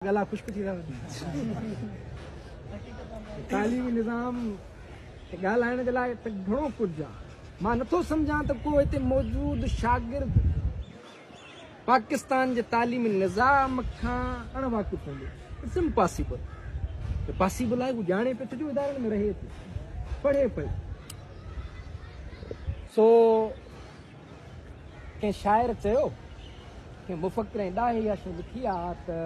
ڳلا خشڪ ٿي ٿا وڃن. تعليمي نظام تي ڳالهائڻ جي لاء ته گهڻو ڪجهه آهي. مان نٿو سمجهان ته ڪو هتي موجود شاگرد پاڪستان جي تعليمي نظام کان اڻ واقف هوندو. It's impossible. جو پاسيبل آهي هو ڄاڻي پيو ڇو جو ادارن ۾ رهي ٿو، پڙهي پيو. سو ڪنهن شاعر چيو، ڪنهن مفڪر ۽ ڏاهي اها شيء لکي آ ته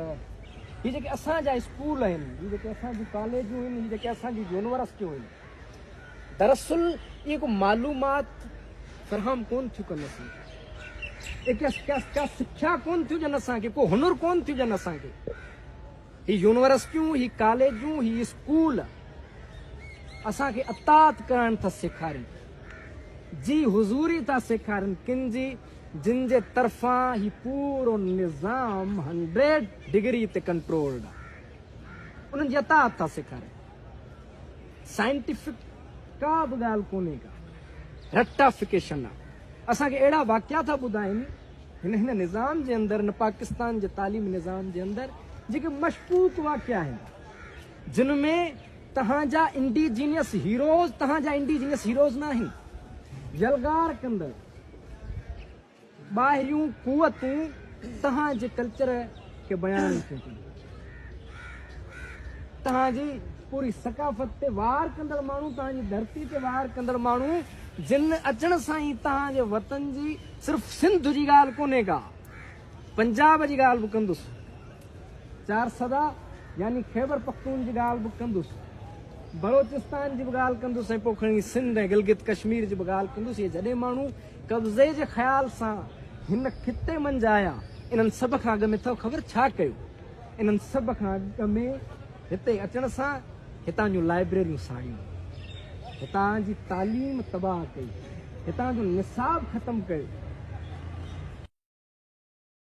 هي جيڪي اسان جا اسڪول آهن، هي جيڪي اسان جون ڪاليجون آهن، هي جيڪي اسان جون يونيورسٽيون آهن، دراصل اهي ڪو معلومات فراهم ڪونه ٿيون ڪن اسان کي، اهي ڪا ڪا سکيا ڪونه ٿيون ڏين اسان کي، ڪو هنر ڪونه ٿيون ڏين اسان کي. هي يونيورسٽيون، هي ڪاليجون، هي اسڪول اسان کي اطاعت ڪرڻ ٿا سيکارين، جي حضوري ٿا سيکارين، ڪن جي جن جي طرفان هي پورو نظام هنڊريڊ ڊگري تي ڪنٽرولڊ آ، انهن جي اطاعت ٿا سيکارين. سائنٽيفڪ ڪا به ڳالهه ڪونهي ڪا، رٽافڪيشن آ. اسان کي اهڙا واقعا ٿا ٻڌائين. هن هن نظام جي اندر هن پاڪستان جي تعليمي نظام جي اندر جيڪي مشڪوڪ واقعا آهن جن ۾ توهان جا انڊيجينيس هيروز توهان جا انڊيجينيس هيروز نه آهن يلغار ڪندڙ ٻاهريون قوتون توهان جي ڪلچر کي بيان ٿيون ڪن توهان جي پوري ثقافت تي وار ڪندڙ ماڻهو توهان جي ڌرتي تي وار ڪندڙ ماڻهو جن اچڻ سان ئي توهان جي وطن جي صرف سنڌ جي ڳالهه ڪونهي ڪا، پنجاب جي ڳالهه به ڪندس، چارسدا يعني خيبر پختون جي ڳالهه به ڪندس، بلوچستان جي به ڳالهه ڪندس ۽ پوء کڻي سنڌ ۽ گلگت ڪشمير جي به ڳالهه ڪندس. اهي جڏهن ماڻهو قبضي جي خيال سان هن خطي منجهه آيا، انهن سڀ کان اڳ ۾ اٿو خبر ڇا ڪيو؟ انهن سڀ کان اڳ ۾ هتي اچڻ سان هتان جون لائبريريون ساڙيون، هتان جي تعليم تباهه ڪئي، هتان جو نصاب ختم ڪيو.